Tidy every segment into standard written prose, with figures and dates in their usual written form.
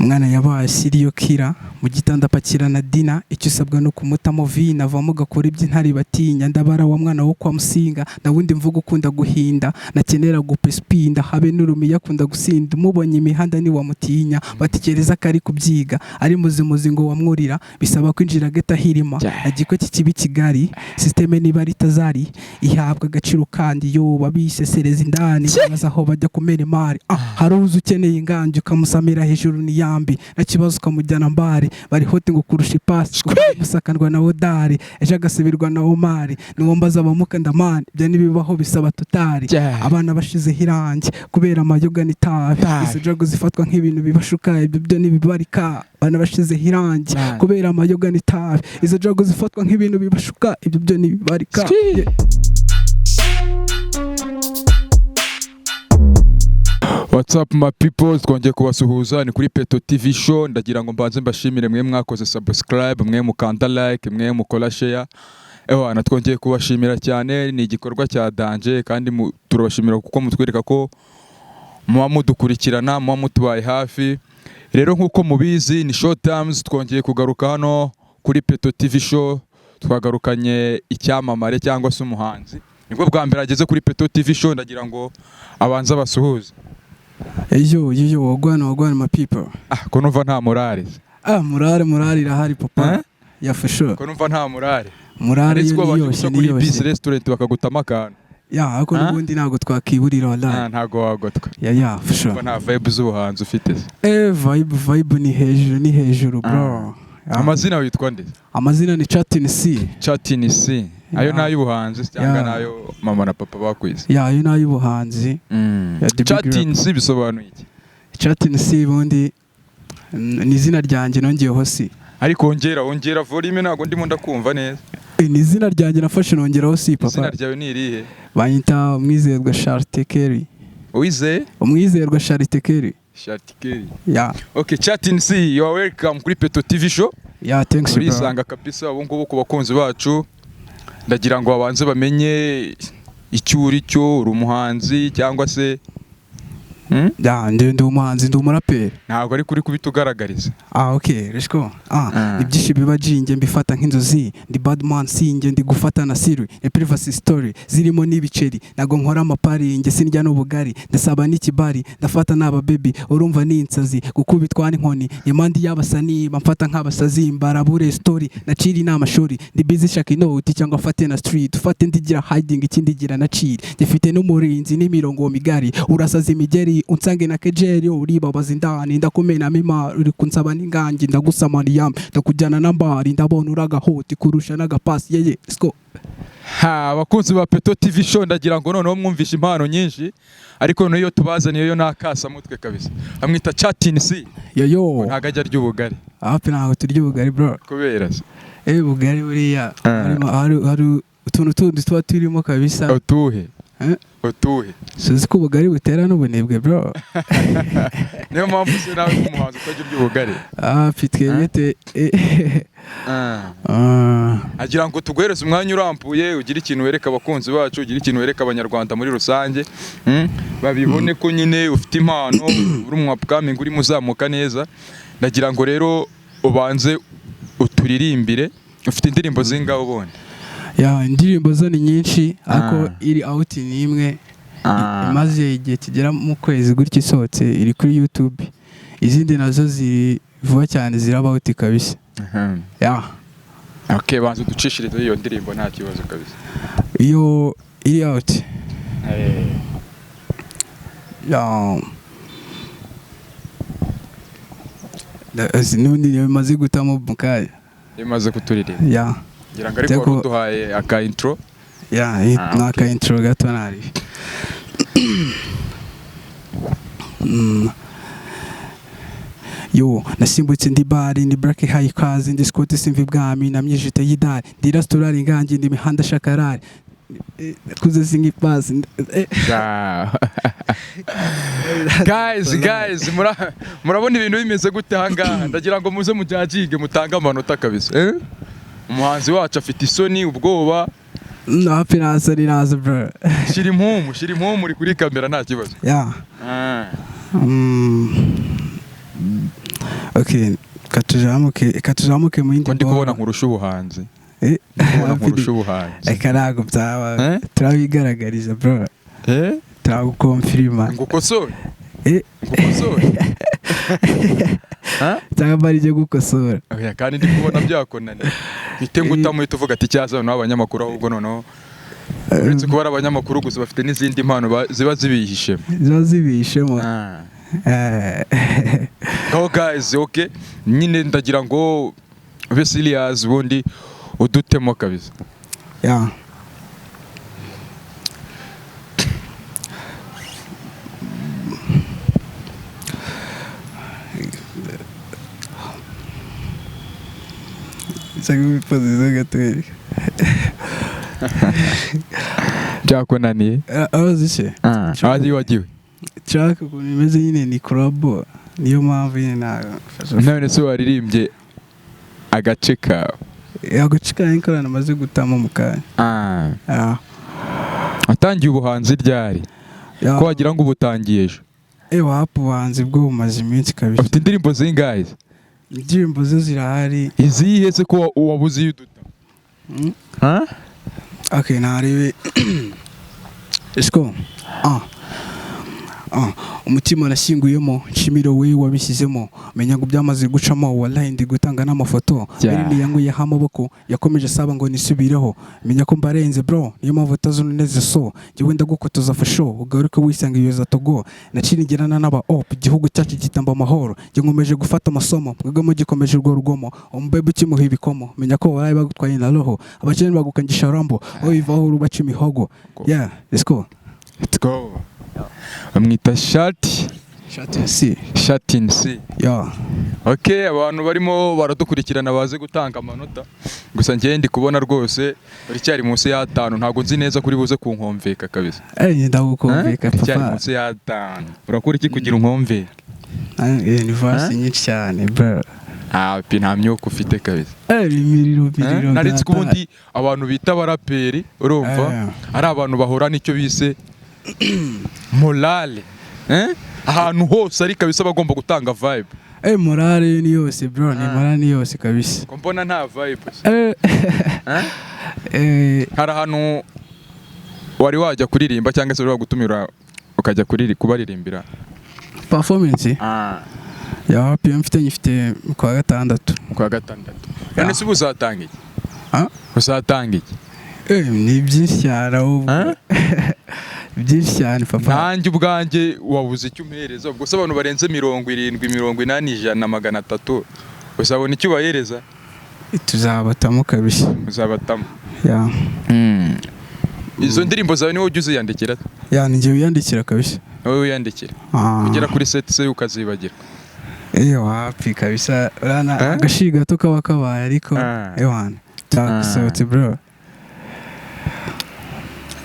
Umwana yabaye serial killer, mu gitanda apakira na dina. Icyo usabwa no kumutamo vina, avamo ugakora iby'intare batinya. Ndabara wa mwana wo kwa Musinga, na wundi mvuga ukunda guhinda, nakenera gupespinda habe n'urumiya akunda gusinda. Umubonye imihanda ntiwamutinya, batekereza ko ari kubyiga, ari muzimuzi ngo wamwurira bisaba kwinjira geta hirima. Yeah. Agiko kikiba Kigali système niba ritazari ihabwa agaciro, kandi yo babisesereza indani baza aho bajya kumena imari. Ah, hari uzi ukeneye inganji ukamusamira hejuru ni yambi na kibazo, ukamujyana mbari bari hoti ngo kurusha ipasi, musakandwa na odari, ejo agasubirwa na Omari. Niwo mbaza abamukanda mani, ibyo ntibibaho, bisaba totari. Abana bashizeho irangi kubera amayoga n'itabi. Itabi. Izo drugs zifatwa nk'ibintu bibashuka, ibyo byo ntibibarika. Abana bashizeho irangi Man. kubera amayoga n'itabi. Izo drugs zifatwa nk'ibintu bibashuka, ibyo byo ntibibarika. Squee. Yeah. What's up, my people? Twongeye kubasuhuza, ni kuri Peto TV Show. Ndagira ngo mbanze mbashimire mwe mwakoze subscribe, mwe mukanda like, mwe mukora share. Ewana, twongeye kubashimira cyane, ni igikorwa cya danger kandi turabashimira kuko mutwereka ko muba mudukurikirana, muba mutubaye hafi. Rero nk'uko mubizi ni Show Times, twongeye kugaruka hano kuri Peto TV Show, twagarukanye icyamamare cyangwa se umuhanzi. Nibwo bwa mbere ageze kuri Peto TV Show, ndagira ngo abanze abasuhuze. Yo yo yo, wagwan wagwan, my people. Ah, ko numva nta morale? Ah, morale, morale irahari, papa. Eh? Yeah, for sure. Ko numva nta morale? Morale Ariko yo ko ni baje yose guca ni kuri Peace yose. Restaurant bakagutama akantu. Yeah, ariko Ah? n'ubundi ntabwo twakiburira, Ah, wallahi. ntago wagotwa. Yeah, for sure. Numva nta vibe z'ubuhanzi ufite se. Eh, vibe, vibe ni hejuru, ni hejuru, bro. Yeah. Amazina witwa nde? Amazina ni Chatin C. Chatin C. Ayo Yeah. ni ay'ubuhanzi cyangwa Yeah. nayo mama na papa bakwize? Yeah, ayo ni ay'ubuhanzi. Yeah, the big Chatin C bisobanuye iki? Chatin C ubundi ni izina ryanjye nongeyeho C. Ariko ongera volume, ntabwo ndimo ndakumva neza. Eh, ni izina ryanjye nafashe nongeraho C, Izina papa. ryawe ni irihe? Banyita Umwizerwa Charite Kelly. Uwizeye? Umwizerwa Charite Kelly. Shatikeri. Yeah. Okay, Chatin C, you are welcome kuri Peto TV Show. Yeah, thanks, bro. Urisanga kabisa. Ubu ngubu ku bakunzi bacu ndagira ngo babanze bamenye icyo uri cyo, uri umuhanzi cyangwa se? Yeah, ndi umuhanzi, ndi umuraperi. Ntabwo ari kuri kubitugaragariza. Ah, okay, let's go. Ah, Ah. ibyinshi biba jinjye mbifata nk'inzozi. Ndi badman sinjye ndi gufata na siri. Ni privacy story zirimo n'ibiceri. Ntago nkora amapari, njye sindya n'ubugari. Ndasaba n'ikibari, ndafata n'aba baby. Urumva ni insazi, gukubitwa n'inkoni. Impandi y'abasani bamfata nk'abasazi, mbarabure story. Naciri n'amashuri. Ndi busy shaka inoti cyangwa mfate na street. Ufate ndigira hiding, ikindi gira na chill. Ngifite n'umurinzi n'imirongo migari. Urasaza imigeri, unsange na kejeri, uribabaza indani, ndakumena mima, uri kunsaba n'ingangi, ndagusama niyam, ndakujyana na mbari, ndabona uragahoti kurusha n'agapasi. Yeye, let's go. Ha, abakunzi ba Peto TV Show, ndagira ngo noneho mwumvishe impano nyinshi, ariko noneho iyo tubazaniye yo nakasamutwe kabisa, amwita Chatin C. Yo yo. Ntabwo ajya arya ubugari? Hapi, ntabwo turya ubugari, bro. Kubera se? Eh, ubugari buriya Ah. hari utuntu tundi tuba turimo kabisa. Utuhe? Eh? Utuhe? Suzi ko ubugari butera n'ubunebwe, bro. Niyo mpamvu se nawe nk'umuhanzi utajya urya ubugari? Hapi, twebwe te Ah. ah. Agira ngo tuguhereze umwanya urambuye, ugire ikintu wereka abakunzi bacu, ugire ikintu wereka Abanyarwanda muri rusange, Babibone ko nyine ufite impano, uri mu upcoming, urimo uzamuka neza. Ndagira ngo rero ubanze uturirimbire. Ufite indirimbo zingahe ubundi? Yeah, indirimbo zo ni nyinshi, ariko Ah. iri out ni imwe imaze igihe kigera mu kwezi gutya isohotse, iri kuri YouTube. Izindi nazo ziri vuba cyane ziraba out kabisa. Yeah. Okay, banza uducishirize iyo ndirimbo, nta kibazo kabisa. Iyo iri out. Yeah. N'ubundi niyo imaze gutamo mu kanya. Imaze kuturirimba. Yeah. Ngira ngo ariko wari uduhaye aka intro. Yeah, Ah, ni okay. aka intro gato nari. Yo, nasimbutse ndi bari, ndi black high cars, ndi Scott simva ibwami, namyijite y'idari, ndi restaurant ingangi, ndi mihanda shakarari. Kuze singi pass. Guys, guys, murabona ibintu bimeze gute ahangaha? Ndagira ngo muze mujajige, mutange amanota kabisa, eh? Umuhanzi wacu afite isoni, ubwoba. No, happy naza ni naza, bro. Shyira impumu, shyira impumu, uri kuri kamera, nta kibazo. Yeah. Okay, katuzamuke mu yindi. Ko ndi kubona nkurusha ubuhanzi. Ndi kubona nkurusha ubuhanzi. Reka, ntabwo byaba. Eh? Turabigaragariza, bro. Eh? Turagukonfirima. Ngukosore? Eh. Ngukosore? Ha? Cyangwa bari ijye gukosora? Oya, kandi ndi kubona byakunaniye, mpite ngutamuhita uvuga ati cyaza noneho abanyamakuru, ahubwo noneho uretse kuba ari abanyamakuru gusa, bafite n'izindi mpano ziba zibihishemo. Ziba zibihishemo. Oh guys, okay, nyine ndagira ngo ube serious, ubundi udutemo kabisa. Yeah. Cyangwa ibipozizo gatwereka. Byakunaniye? Aho zishe. Aho wagiwe. Track ukuntu imeze nyine ni collabo, niyo mpamvu nyine ntabwo. None se waririmbye agace kawe? Agace kanjye korana amaze gutamo mu kanya. Ah. Watangiye ubuhanzi ryari? Ya. Ko wagira ngo ubutangiye ejo? Wapu, ubuhanzi bwo bumaze iminsi kabisa. Ufite indirimbo zingahe? Indirimbo zo zirahari. Izihe se, ko wabuze iyo uduta? Ha? Okay, narebe. Let's go. Ah. Ah, umutima nashyinguyemo, nshimire we wabishyizemo, menya ngo byamaze gucamo, wallahi ndi gutanga n'amafoto. Yeah. Beri yanguyeho amaboko, yakomeje asaba ngo nisubireho, menya ko mbarenze bro, niyo mpamvu utazuneze, so njyewe ndagukotoza for sure, ugaruke wisanga iyo za Togo naciringirana n'aba op, igihugu cyacu gitamba amahoro, njye nkomeje gufata amasomo, mwebwe mugikomeje urwo rugomo, umubebe ukimuha ibikomo, menya ko waraye bagutwaye na roho, abakene bagukangisha rambo, wowe bivaho urubaca imihogo. Yeah, let's go. Let's go. Bamwita Shati. Shati C. Shatin C. Yeah. Okay, abantu barimo baradukurikirana baze gutanga amanota. Gusa njye ndi kubona rwose uricyari munsi y'atanu, ntabwo nzi neza kuri buze kunkomveka kabisa. Eh, ndagukumvika. Uricyari Papa. munsi y'atanu. Urakora iki kugira unkomve? Eh, ni verse nyinshi cyane, bro. Ah, pi nta myuka ufite kabisa. Eh, imiriro miriro. Nari nzi ko ubundi abantu bita abaraperi, urumva, ari abantu bahora n'icyo bise morale. Eh? Ahantu hose ari kabisa bagomba gutanga vibe. Eh, morale ni yose, bro, ni morale ni yose kabisa. Ko mbona nta vibe? Eh. Eh? Eh. Hari ahantu wari wajya kuririmba cyangwa se wari wagutumira ukajya kubaririmbira? Performance ya wapi, mfite nyifite mu kwa gatandatu. Mu kwa gatandatu. None se ubu uzatanga iki? Ah? Uzatanga iki? Eh, ni byinshi cyane ahubwo. Ah? Byinshi cyane, papa. Nanjye ubwanjye wabuze icyo umpereza, ubwo se abantu barenze 70, 80, 100, 300 uzabona icyo ubahereza? Tuzabatamo kabisa. Uzabatamo. Yeah. Izo ndirimbo zawe niwowe ujya uziyandikira? Yeah, ni njye wiyandikira kabisa. Wowe wiyandikira? Ah. Ugera kuri set se ukazibagirwa? Eh, wapi kabisa. Urana Eh? agashi gato kaba kabaye ariko Ah. ewana. Byagusohotse, bro.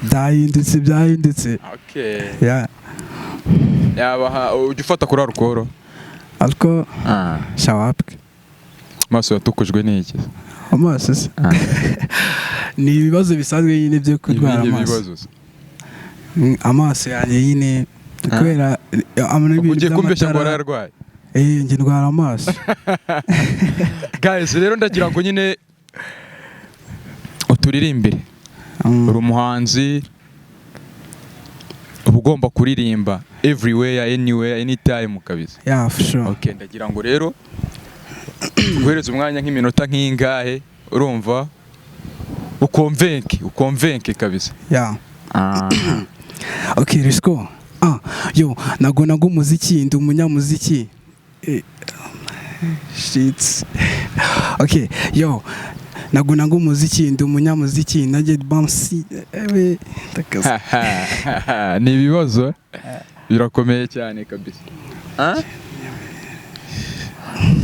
Byahindutse, byahindutse. Okay. Yeah. Yaba ujya ufata kuri alcohol? Ariko shawapwe. Amaso yatukujwe n'iki? Amaso se? Ni ibibazo bisanzwe nyine byo kurwara Ibihe amaso. bibazo se? Amaso yanjye nyine Ah. kubera amano Ubwo ibintu ugiye kumbeshya ngo by'amatara. wararwaye? Eh, njye ndwara amaso. Guys, rero ndagira ngo nyine uturirimbire. Uri umuhanzi, uba ugomba kuririmba everywhere, anywhere, anytime kabisa. Yeah, for sure. Okay, ndagira ngo rero tuguhereze umwanya nk'iminota nk'ingahe, urumva, ukonvenke, ukonvenke kabisa. Yeah. Okay, let's go. Ah, yo, nago nago umuziki, ndi umunyamuziki. Shit. Okay, yo. Nago nago umuziki, ndi umunyamuziki, najye bamsi. Ewe, ndakaza. Ni ibibazo birakomeye cyane kabisa.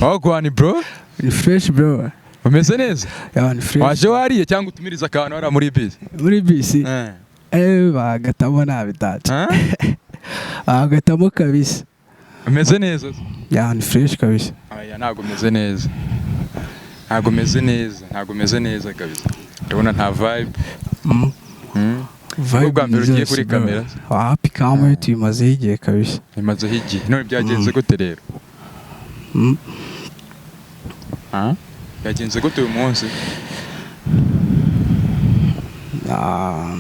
Wagwan, bro? Ni fresh, bro. Umeze neza? Yeah, ni fresh. Waje wariye cyangwa utumiriza akantu hariya muri bisi? Muri bisi. Bagatamo nabi data. Bagatamo kabisa. Umeze neza? Yeah, ni fresh kabisa. Aya, ntabwo umeze neza, ntabwo umeze neza, ntabwo umeze neza kabisa, ndabona nta vibe. Vibe Ubwa mbere ni ugiye zose, kuri bro. kamera? Wapi, kamwe tuyimazeho igihe kabisa. Imazeho igihe, none byagenze gute rero? Ah? Yagenze gute uyu munsi? Ah,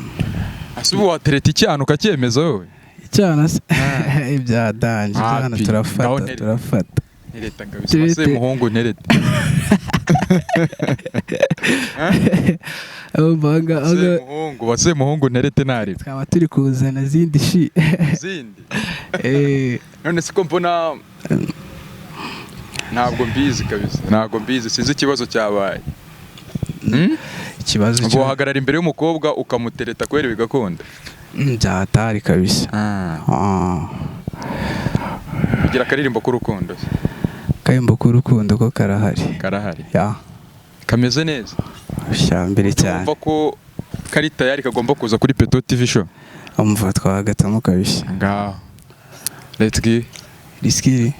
Ese ubu watereta icyana ukacyemeza wowe? Icyana se ibya danger, icyana. Happy. Ngaho Turafata. ntereta. Turafata. Ntereta kabisa. Terete. Wase muhungu, ntereta. Urumva aha. Semuhungu, wase muhungu, nterete ntari. Twaba turi kuzana zindi shi. Zindi. Eh. None siko mbona, ntabwo mbizi kabisa, ntabwo mbizi, sinzi ikibazo cyabaye. Hmm? Ikibazo Ubwo cyo wahagarara imbere y'umukobwa ukamutereta kubera bigakunda? Byatari kabisa. Ah. Kugira akaririmbo k'urukundo se? Kayimbo k'urukundo ko karahari. Karahari? Ya. Kameze neza? Shyambere cyane. Urumva ko kari tayari, kagomba kuza kuri Peto TV Show? Umva, twagatamo kabisa. Ngaho, let's give. Riskiri.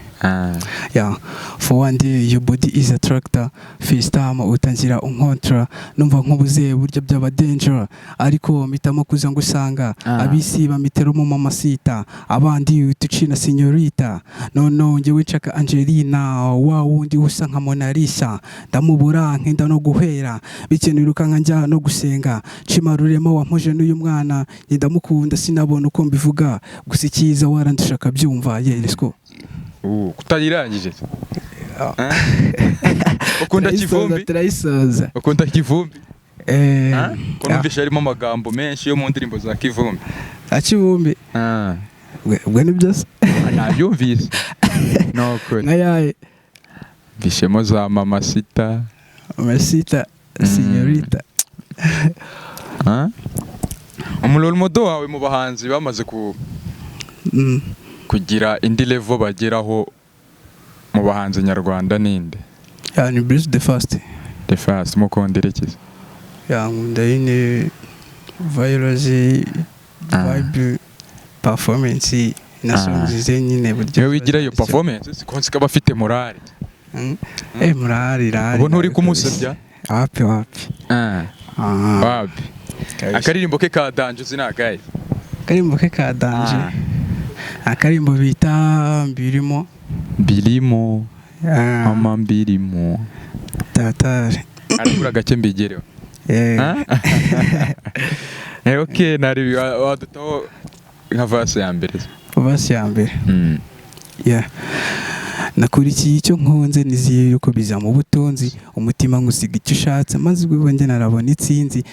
Yeah, for one day your body is a tractor. First time utangira unkontra, numva nkubuze buryo byaba danger, ariko mpitamo kuza ngusanga. Abisi bamitera mu mama sita, abandi utucina señorita. No no, njyewe nshaka Angelina, wa wundi usa nka Mona Lisa. Ndamubura nkenda no guhera, bikenuruka nka njya no gusenga. Cimarurema wampuje n'uyu mwana, njye ndamukunda sinabona uko mbivuga. Gusa icyiza warandusha akabyumva. Yeah, let's go. Kutayirangije? Ukunda Kivumbi? Turayisoza. Ukunda Kivumbi? Eh. Ah? Ko numvise harimo amagambo menshi yo mu ndirimbo za Kivumbi. Akibumbi. Ubwo ni byose. Nabyumvise no kuri. Nka yaye? Mvishemo za mama sita. Masita, señorita. Ah? Umu role model wawe mu bahanzi bamaze kugira indi level bageraho mu bahanzi nyarwanda ninde? Yeah, ni Bruce the First. The First, mukundira iki? Yeah, nkunda nyine virus, vibe, performance na songs ze nyine buryo. Niwe wigira iyo performance, siko nzi ko aba afite morale? Eh, murari rari. Ubu nturi kumusebya? Wapi, wapi. Ah. Wapi. Kabisa. Akaririmbo ke ka danger uzi ni akahe? Akarimbo ke ka danger, akarimbo bita Mbirimo. Mbirimo. Ah, mama mbirimo. Tatari. Arabura gake mbigereho. Eh. Ah? Eh, ok, nari wadutaho nka verse ya mbere. Verse ya mbere. Yeah. Nakurikiye icyo nkunze, niziye yuko biza mu butunzi, umutima ngusiga icyo ushatse, maze ubwo njye narabona itsinzi.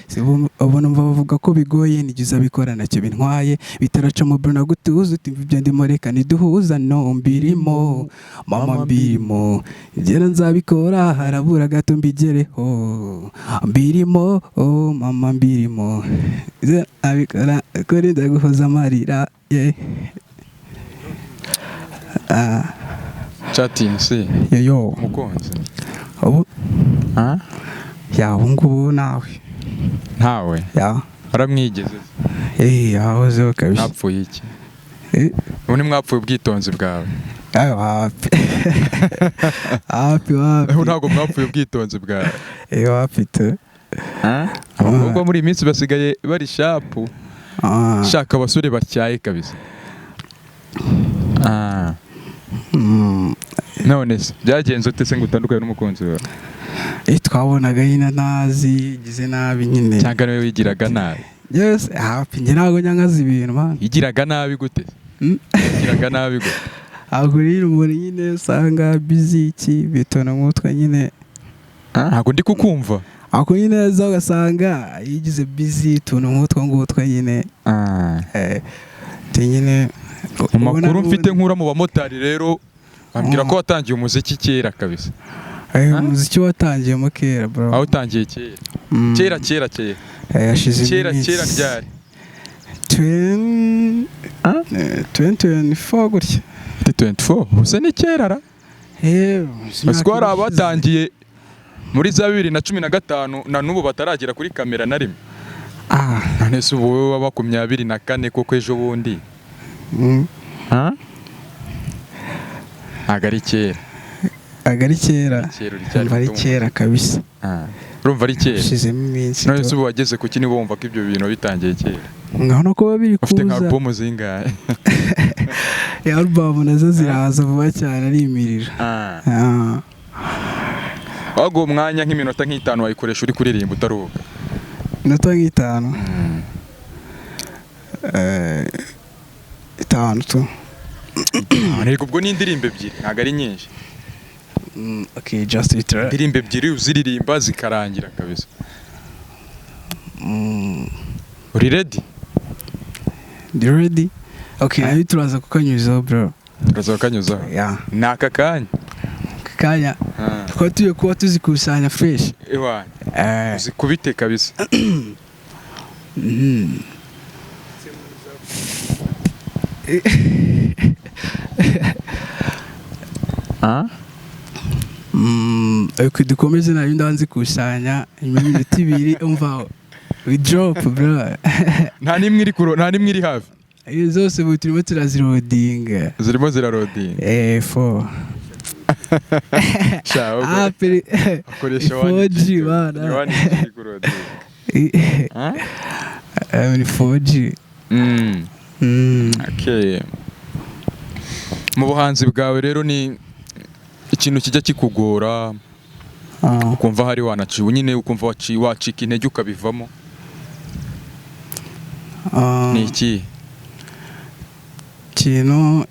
Ubona mva bavuga ko bigoye, nijye uzabikora nacyo bintwaye, bitaraca mu bro nagutuza uti ibyo ndimo reka niduhuza. No mbirimo, mama mbirimo, ngera nzabikora, harabura gato mbigereho. Mbirimo, oh mama mbirimo, abikora kuri ndaguhoza amarira, yeah. Ah. Chatting si Yo yo. Umukunzi? Ubu Ah? Yeah, ubu ngubu nawe. Ntawe? Yeah. Waramwigeze? Eh, yahozeho kabisa. Mwapfuye iki? Eh. Ubu ntimwapfuye ubwitonzi bwawe? Ayo, wapi wapi wapi. Ubu ntabwo mwapfuye ubwitonzi bwawe? Eh, wapi tu. Abakobwa muri iyi minsi basigaye bari sharp. Ah. Shaka abasore batyaye kabisa. Ah. None se byagenze ute se ngo utandukane n'umukunzi wawe? Eh, twabonaga nyine ntazi gize nabi nyine. Cyangwa niwe wigiraga nabi? Yes, hapi, njye ntabwo nyangaza ibintu, man. Yigiraga nabi gute? Yigiraga nabi gute? Ntabwo rero umuntu nyine usanga busy iki bitona umutwe nyine. Ntabwo ndi kukumva. Ako nyine aza ugasanga yigize busy, utuntu nk'utwo ngutwo nyine. Eh, nyine. Mu makuru mfite nkura mu bamotari rero, bambwira ko watangiye umuziki kera kabisa. Eh, umuziki watangiyemo kera, bro. Aho utangiye kera? Kera kera kera? Eh, hashize Kera iminsi. kera ryari? 2024 gutya. 24 ubuse ni kera ra? Eh. Uzi ko hari abatangiye muri za 2015 na n'ubu bataragera kuri kamera na rimwe? Ah. None se ubu wowe wa 24 koko ejo bundi? Ntabwo ari kera. Ntabwo ari kera. Kera uri Umva ari muto mu kera kabisa. Urumva ari kera? Hashizemo iminsi. None se ubu wageze ku kini wumva ko ibyo bintu bitangiye kera? Ngaho no kuba biri Ufite nka kuza. album zingahe? Album nazo ziraza vuba cyane, ari imiriro. Ah. Waguha umwanya nk'iminota nk'itanu, wayikoresha uri kuririmba utaruhuka? Inota nk'itanu, itanu tu. Ariko ubwo ni indirimbo ebyiri, ntabwo ari nyinshi. Okay, just it, right? Indirimbo ebyiri uziririmba zikarangira kabisa. Uri ready? You ready? Okay, nayo turaza kukanyuzaho, bro. Uraza bakanyuzaho? Yeah. Ni aka kanya. Aka kanya tukaba tugiye kuba tuzikusanya fresh. Ewa, uzikubite kabisa. Okay, dukomeze nayo ndanzikusanya nyuma y'iminota 2, umva, we drop, bro. Nta n'imwe iri hafi? Iyo zose ubu turimo turaziloadinga. Zirimo zirarodinga. Fo. Sha, ubwo Ah, peri akoresha 4G 1G. Bana. Ni 1G iri kurodinga. Ah? Ni 4G. Okay. Mu buhanzi bwawe rero, ni ikintu kijya kikugora ukumva hari wanaciwe nyine, ukumva wacika intege ukabivamo, ni iki? Ikintu,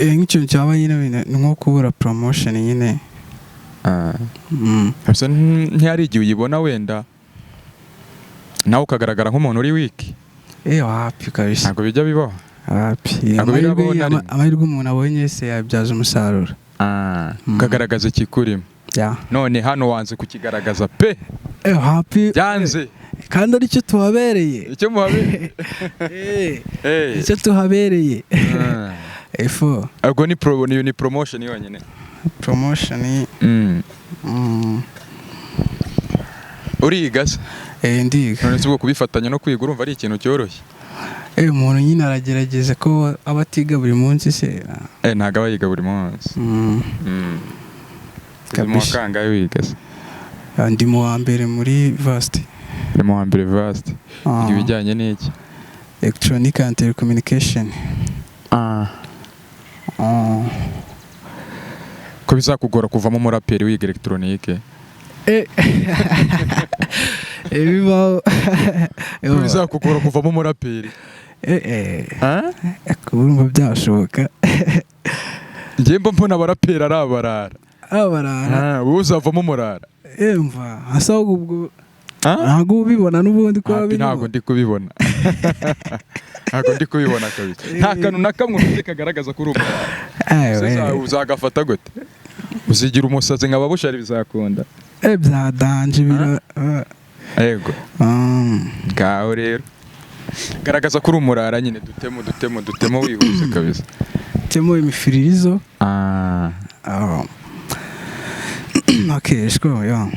nk'ikintu cyaba nyine ni nko kubura promotion nyine. Gusa ntihari igihe uyibona wenda nawe ukagaragara nk'umuntu uri weak? Wapi kabisa. Ntabwo bijya bibaho? Wapi. Ntabwo birabaho na rimwe? Amahirwe umuntu abonye se yabyaza umusaruro. Ukagaragaza ikikurimo. Yeah. None hano wanze kukigaragaza pe. Wapi. Byanze. Kandi aricyo tuhabereye. Icyo muhabe. Icyo tuhabereye. Efo. Ubwo ni promotion yonyine? Promotion. Uriga se? Ndiga. None se ubwo kubifatanya no kwiga urumva ari ikintu cyoroshye? Umuntu nyine aragerageza, ko aba atiga buri munsi se. Ntabwo aba yiga buri munsi. Uri mu wa Kabisa. kangahe wiga se? Ah, ndi mu wa mbere muri varsity. Uri mu wa mbere varsity? Ah. Wiga ibijyanye n'iki? Electronic and telecommunication. Ah. Ko bizakugora kuvamo umuraperi wiga elegitoronike? Bibaho. Ko bizakugora kuvamo umuraperi? Urumva byashoboka. Njye mba mbona abaraperi ari abarara. Abarara. Ah, wowe uzavamo umurara. Mva hasa ubwo Ah? ntabwo ubibona n'ubundi ko Hapi, ntabwo wabirimo. ndi kubibona, ntabwo ndi kubibona kabisa. Nta kantu na kamwe ufite kagaragaza ko uri umurara. We. Uzagafata gute? Uzigira umusazi nka babushari, bizakunda? Bya danger bira Yego. Ngaho rero garagaza ko uri umurara nyine, dutemo, dutemo, dutemo wihuse kabisa. Temo imifiririzo. Ah. Ah. Okay, shko yo.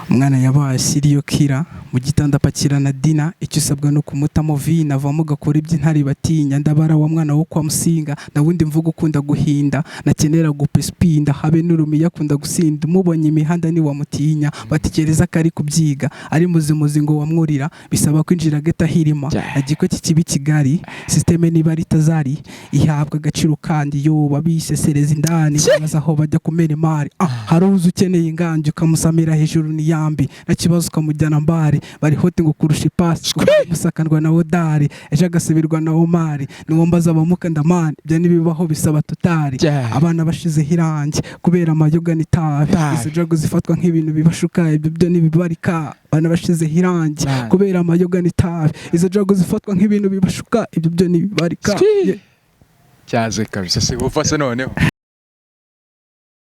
Umwana yabaye serial killer mu gitanda apakira na dina, icyo usabwa no kumutamo vina, avamo ugakora iby'intare batinya. Ndabara wa mwana wo kwa Musinga, na wundi mvugo ukunda guhinda, nakenera gupespinda habe n'urumiya akunda gusinda. Umubonye imihanda ntiwamutinya, batekereza ko ari kubyiga, ari muzimuzi ngo wamwurira bisaba kwinjira geta hirima Yeah. agiko kikibi Kigali système niba ritazari ihabwa agaciro, kandi yo babisesereza indani babaza aho bajya kumena imari. Ah, hari uzi ukeneye inganji ukamusamira hejuru ni yambi na kibazo, ukamujyana mbari bari hot ngo kurusha ipasi, musakandwa na wodari ejo agasubirwa na Omari, niwo mbaza abamukanda mani, ibyo ntibibaho bisaba totari. Yeah. Abana bashizeho irangi kubera amayoga n'itabi. Itabi. Izo drugs zifatwa nk'ibintu bibashuka, ibyo byo ntibibarika. Abana bashizeho irangi Man. kubera amayoga n'itabi, izo drugs zifatwa nk'ibintu bibashuka, ibyo byo ntibibarika. Swi. Yeah. Cyaze kabisa se, uva se noneho.